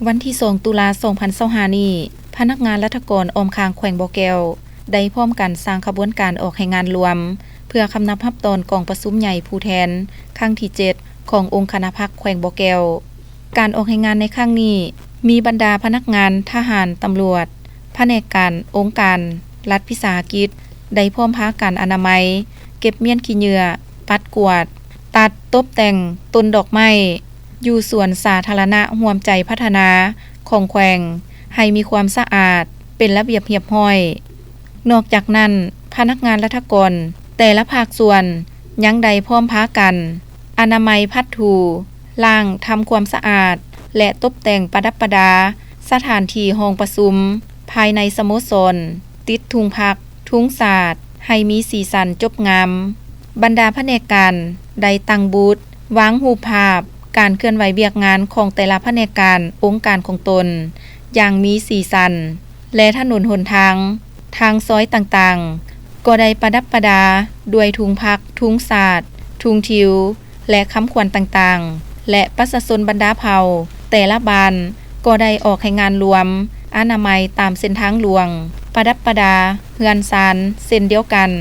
ວັນທີສອງ ຕຸລາ ສອງພັນຊາວຫ້ານີ້, ພະນັກງານລັດຖະກອນອ້ອມຂ້າງແຂວງບໍ່ແກ້ວ ໄດ້ພ້ອມກັນສ້າງຂະບວນການອອກແຮງງານລວມ ເພື່ອຄຳນັບຮັບຕອນກອງປະຊຸມໃຫຍ່ຜູ້ແທນຄັ້ງທີເຈັດ ຂອງອົງຄະນະພັກແຂວງບໍ່ແກ້ວ. ການອອກແຮງງານໃນຄັ້ງນີ້ ມີບັນດາພະນັກງານທະຫານ, ຕຳຫຼວດ, ພະແນກການ, ອົງການ, ລັດວິສາຫະກິດ ໄດ້ພ້ອມພາກັນອະນາໄມ, ເກັບມ້ຽນຂີ້ເຫຍື້ອ, ປັດກວາດ, ຕັດ, ຕົບແຕ່ງຕົ້ນດອກໄມ້ ຢູ່ສວນສາທາລະນະຮ່ວມໃຈພັດທະນາຂອງແຂວງ ໃຫ້ມີຄວາມສະອາດ, ເປັນລະບຽບຮຽບຮ້ອຍ. ນອກຈາກນັ້ນ, ພະນັກງານລັດຖະກອນແຕ່ລະພາກສ່ວນ ຍັງໄດ້ພ້ອມພາກັນອະນາໄມ, ຂັດຖູ, ລ້າງ, ທຳຄວາມສະອາດ ແລະ ຕົບແຕ່ງປະດັບປະດາສະຖານທີ່ຫ້ອງປະຊຸມ ພາຍໃນສະໂມສອນ, ຕິດທຸງພັກ, ທຸງຊາດ ໃຫ້ມີສີສັນຈົບງາມ. ບັນດາພະແນກການໄດ້ຕັ້ງບູດ, ວາງຮູບພາບການເຄື່ອນໄຫວວຽກງານຂອງແຕ່ລະພະແນກການ, ອົງການຂອງຕົນ ຢ່າງມີສີສັນ ແລະ ຖະໜົນຫົນທາງ, ທາງຊອຍຕ່າງໆ ກໍໄດ້ປະດັບປະດາດ້ວຍທຸງພັກ, ທຸງຊາດ, ທຸງທິວ ແລະ ຄຳຂວັນຕ່າງໆ ແລະ ປະຊາຊົນບັນດາເຜົ່າແຕ່ລະບ້ານ ກໍໄດ້ອອກແຮງງານລວມອະນາໄມຕາມເສັ້ນທາງຫຼວງ, ປະດັບປະດາເຮືອນຊານເຊັ່ນດຽວກັນ.